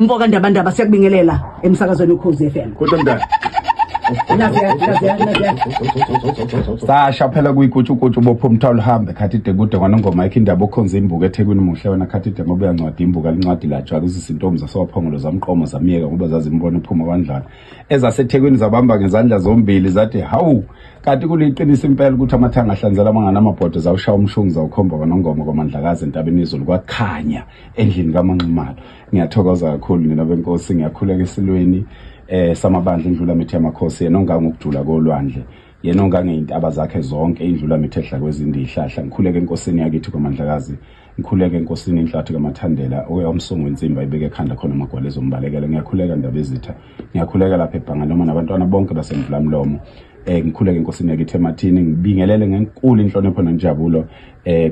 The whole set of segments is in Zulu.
Mfoka Ndabandaba, siyakubingelela emsakazweni Ukhozi FM. Kodwa mntana. Naziya, naziya, naziya. Sasha phela kuyikutshukutshu bopha umthwalo uhambe khathide kude kwanongoma ikho indaba okhonza imbuko eThekwini muhle wena khathide ngoba uyancwadi imbuka lincwadi lajwa kuzisintombi zasowaphongolo zamqomo zamyeka ngoba zazimbona uphuma kwandlala ezaseThekwini zabamba ngezandla zombili zathi hawu kanti kuliqiniso impela ukuthi amathanga ahlanzela amangana amabhodo zawushaya umshungu zawukhomba kwanongoma kwamandlakazi entabeni izulu kwakhanya endlini kaManxumalo. Ngiyathokoza kakhulu nina benkosi, ngiyakhuleka esilweni samabandla indlula mithi yamakhosi, yena ongangokujula kolwandle, yena ongangeyintaba zakhe zonke, indlula mithi edla kwezindi ihlahla. Ngikhuleke enkosini yakithi kwaMandlakazi, ngikhuleke enkosini inhlathi kaMathandela oyomsongo wensimbi ayibeke ekhanda khona amagwala ezombalekela. Ngiyakhuleka ndaba ezitha, ngiyakhuleka lapha ebhanga noma nabantwana bonke basemvulamlomo. Ngikhuleke enkosini yakithi emathini, ngibingelele ngenkulu inhlonipho nenjabulo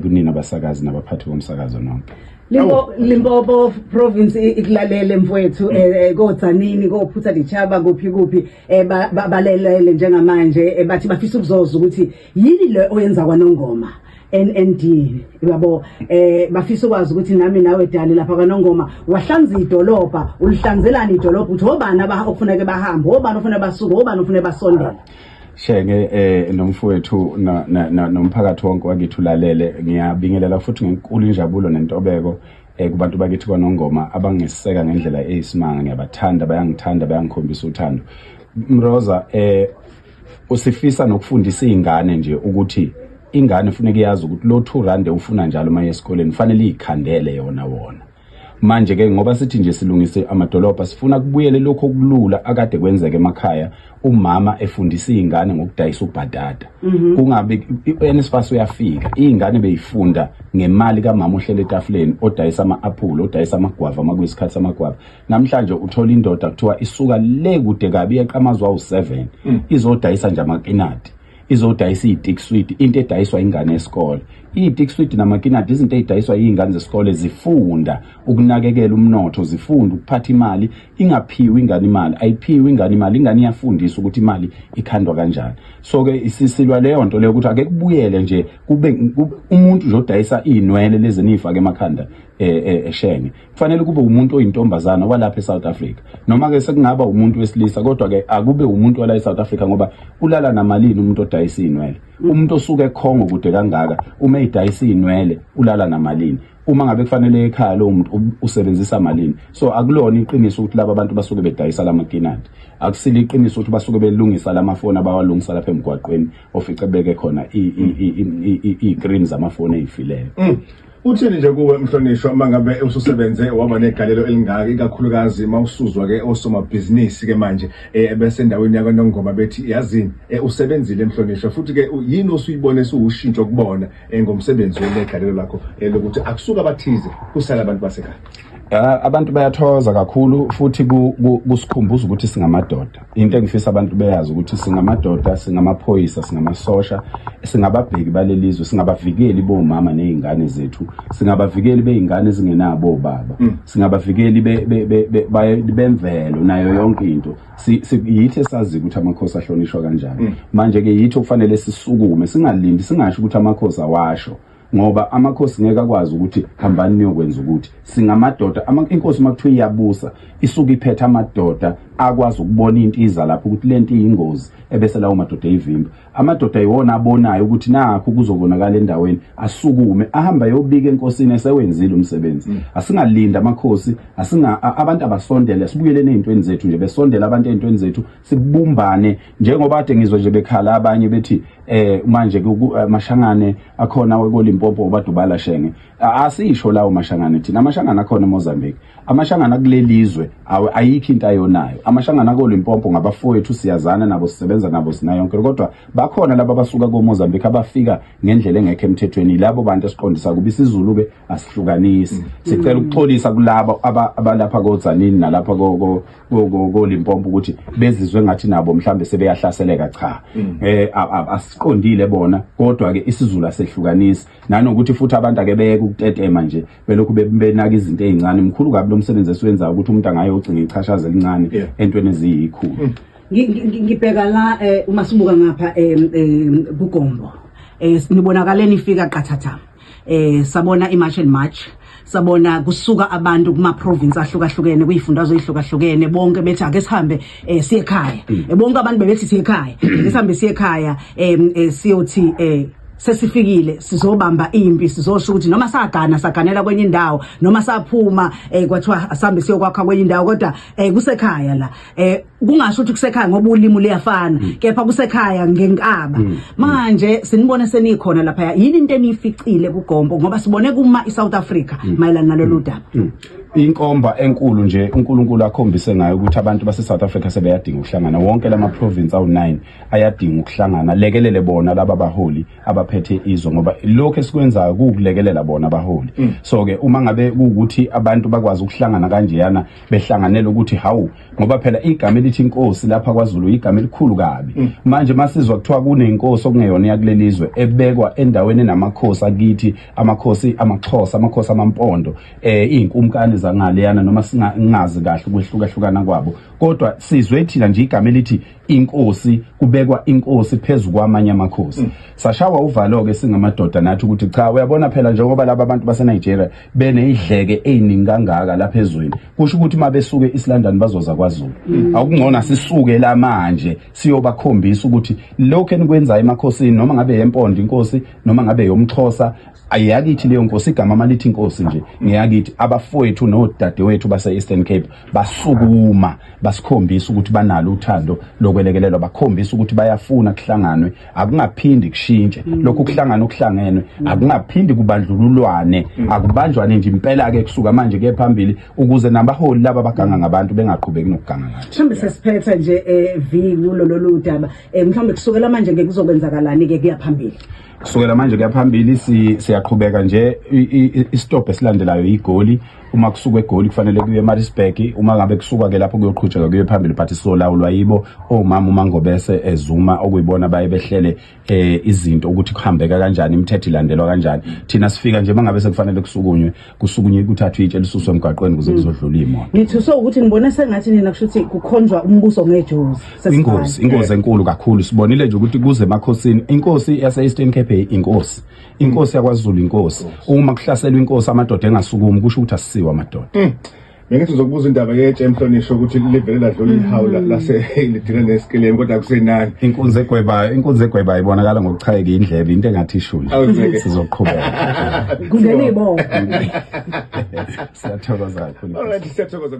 kunina abasakazi nabaphathi bomsakazo nonke. Limpopo province ikulalele mfowethu, koDzanini, koPhutha Dichaba, kuphi kuphi, balelele njengamanje, bathi bafisa ukuzoza ukuthi yini le oyenza kwaNongoma NND yabo. Bafisa ukwazi ukuthi nami nawe Dali lapha kwaNongoma wahlanza idolobha, ulihlanzelani idolobha, uthi obani okufuneka bahambe, obani ofuneka basuke, obani ofuneka basondele? Shenge nomfowethu nomphakathi wonke wakithi ulalele, ngiyabingelela futhi ngenkulu injabulo nentobeko kubantu bakithi kwaNongoma abangeseka ngendlela eyisimanga. Ngiyabathanda, bayangithanda, bayangikhombisa uthando. Mroza, usifisa nokufundisa izingane nje ukuthi ingane kufuneka iyazi ukuthi lo 2 rand ufuna njalo uma esikoleni kufanele izikhandele yona wona. Manje ke ngoba sithi nje silungise amadolobha, sifuna kubuyele lokho okulula akade kwenzeka emakhaya, umama efundisa izingane ngokudayisa ubhatata. Kungabe uNSFAS uyafika, izingane beyifunda ngemali kamama ohlele etafuleni odayisa ama-apple, odayisa amagwava makuyisikhathi samagwava. Namhlanje uthola indoda kuthiwa isuka le kude kabi yeqa amazwe awu-7 izodayisa nje amakinati, izodayisa iy'tik sweet, into edayiswa ingane yesikole. Iy'tik sweet namakinati izinto ey'dayiswa iy'ngane zesikole, zifunda ukunakekela umnotho, zifunda ukuphatha imali. Ingaphiwi ingane imali, ayiphiwi ingane imali, ingane iyafundiswa ukuthi imali ikhandwa kanjani. So-ke sisilwa leyo nto leyo ukuthi ake kubuyele nje kube umuntu nje odayisa iy'nwele lezi niy'fake emakhanda eshenge, kufanele kube umuntu oyintombazana walapha eSouth Africa, noma ke sekungaba umuntu wesilisa, kodwa ke akube umuntu wala eSouth Africa, ngoba ulala namalini umuntu odayisa iy'nwele? Umuntu osuke eKhongo kude kangaka, uma edayisa iy'nwele ulala namalini? Uma ngabe kufanele ekhaya lowo muntu usebenzisa malini? So akulona iqiniso ukuthi laba bantu basuke bedayisa lamakinati, akusilo iqiniso ukuthi basuke belungisa lamafoni abawalungisa lapha emgwaqweni, ofice beke khona iy'creen zamafoni ey'fileyo. Uthini nje kuwe mhlonishwa mangabe ususebenze waba negalelo elingaka, ikakhulukazi mawusuzwa ke osomabhizinisi ke manje besendaweni yakwaNongoma bethi yazini usebenzile mhlonishwa, futhi ke yini osuyibone suwushintsho kubona ngomsebenzi wenegalelo lakho lokuthi akusuka abathize kusala abantu basekhaya? Abantu bayathokoza kakhulu futhi kusikhumbuza ukuthi singamadoda. Into engifisa abantu beyazi ukuthi singamadoda, singamaphoyisa, singamasosha, singababheki balelizwe, singabavikeli bomama nezingane zethu, singabavikeli beingane ezingenabo obaba, singabavikeli bemvelo nayo yonke into. Yithi esazi ukuthi amakhosi ahlonishwa kanjani. Manje ke yithi okufanele sisukume, singalindi, singasho ukuthi amakhosi awasho, ngoba amakhosi ngeke akwazi ukuthi hambani niyokwenza ukuthi singamadoda. Inkosi uma kuthiwa iyabusa isuke iphethe amadoda akwazi ukubona into iza lapho ukuthi lento iyingozi, ebese lawo madoda eyivimba. Amadoda yiwona abonayo ukuthi nakho kuzokonakala endaweni, asukume ahamba ayobika enkosini esewenzile umsebenzi. Asingalindi amakhosi, asinga abantu abasondele, sibuyele ezintweni zethu nje, besondele abantu ezintweni zethu, sibumbane. Njengoba kade ngizwe nje bekhala abanye bethi manje mashangane akhona koLimpopo obadubala shenge, asisho lawo mashangane thina, amashangane akhona eMozambique, amashangane akulelizwe ayikho into ayonayo. Amashangane akoLimpopo ngabafowethu, siyazana nabo, sisebenza nabo, sinayo yonke, kodwa bakhona laba abasuka koMozambique abafika ngendlela engekho emthethweni, labo bantu esiqondisa kuba isiZulu ke asihlukanisi. Sicela ukuxolisa kulabo abalapha koDzanini nalapha koLimpopo ukuthi bezizwe ngathi nabo mhlambe sebeyahlaseleka. Cha, asiqondile bona, kodwa ke isiZulu asehlukanisi, nanokuthi futhi abantu ake beyeke ukutetema nje belokhu benaka izinto ezincane. Mkhulu kabi lo msebenzi esiwenzayo ukuthi umuntu angayocinga ichashaza elincane entweni eziyikhulu. Ngibheka la, uma sibuka ngapha kuGombo, nibonakale nifika qathatha, sabona iMarch and March. Sabona kusuka abantu kuma province ahlukahlukene, kuyifundazwe ezihlukahlukene, bonke bethi ake sihambe siye ekhaya. Bonke abantu bebethi siye ekhaya, sihambe siye ekhaya, siyothi sesifikile, sizobamba impi, sizosho ukuthi noma sagana saganela kwenye indawo, noma saphuma kwathiwa asambe siyokwakha kwenye indawo, kodwa kusekhaya la. Kungasho ukuthi kusekhaya ngoba ulimi luyafana, kepha kusekhaya ngenkaba. Manje sinibone senikhona lapha, yini into eniyificile kuGompo, ngoba sibone kuma iSouth Africa mayelana nalolu daba? Inkomba enkulu nje uNkulunkulu akhombise ngayo ukuthi abantu base South Africa sebeyadinga ukuhlangana. Wonke lama province awu9 ayadinga ukuhlangana, lekelele bona laba baholi abaphethe izwe, ngoba lokho esikwenzayo kuwukulekelela bona abaholi. So ke uma ngabe kuwukuthi abantu bakwazi ukuhlangana kanjeyana, behlanganela ukuthi hawu, ngoba phela igama elithi inkosi lapha kwaZulu igama elikhulu kabi. Manje masizwa kuthiwa kunenkosi okungeyona yakulelizwe ebekwa endaweni enamakhosi akithi, amakhosi amaXhosa, amakhosi amaMpondo, izinkumkani zangaleyana, noma singazi kahle ukwehlukahlukana kwabo, kodwa sizwe thina nje igama elithi inkosi, kubekwa inkosi phezulu kwamanye amakhosi, sashawa uvalo ke singamadoda nathi ukuthi cha, uyabona phela, njengoba laba abantu base Nigeria beneyidleke eziningi kangaka lapha ezweni, kusho ukuthi mabesuke eEast London bazoza kwaZulu. Awukungcono sisuke la manje siyobakhombisa ukuthi lokho enikwenzayo emakhosini, noma ngabe yempondo inkosi, noma ngabe yomXhosa, ayiyakithi leyo nkosi. Igama malithi inkosi nje ngeyakithi. Abafowethu nodadewethu base Eastern Cape basukuma, basikhombisa ukuthi banalo uthando lokwelekelelwa, bakhombisa ukuthi bayafuna kuhlanganwe, akungaphindi kushintshe lokhu kuhlangana okuhlangenwe, akungaphindi kubandlululwane, akubanjwane nje impela ke kusuka manje ke phambili, ukuze nabaholi laba baganga ngabantu bengaqhubeki nokuganga ngathi. Mhlawumbe sesiphetha nje V kulo lolu daba, mhlawumbe kusukela manje ke kuzokwenzakalani ke kuya phambili? Kusukela manje kuya phambili siyaqhubeka nje. Istop esilandelayo iGoli. Uma kusuka eGoli kufanele kuye eMaritzburg. Uma ngabe kusuka ke lapho kuyoqhutsheka kuye phambili, but sizolawulwa yibo omama uMangobese eZuma, okuyibona baye behlele izinto ukuthi kuhambeka kanjani, imithetho ilandelwa kanjani. Thina sifika nje mangabe sekufanele kusukunywe, kusukunywe, kuthathwe itshe lisuswe emgwaqweni ukuze kuzodlula imoto. Ngithuswe ukuthi ngibone sengathi nina kusho ukuthi kukhonjwa umbuso ngejozi. Ingozi, ingozi enkulu kakhulu. Sibonile nje ukuthi kuze emakhosini, inkosi yase Eastern Cape, inkosi, inkosi yakwaZulu, inkosi. Uma kuhlaselwa inkosi amadoda engasukumi, kusho ukuthi asisiwe amadoda. Bengithi uzokubuza indaba yetshe, emhlonishwa, ukuthi livele ladlula ihawu lase lidila nesikelemu, kodwa kusenani. Inkunzi egwebayo, inkunzi egwebayo ibonakala ngokuchayeka indlebe, into engathi ishuli. Awuzeke. Sizoqhubeka. Kungena ibongo. Siyathokoza kakhulu. Alright, siyathokoza.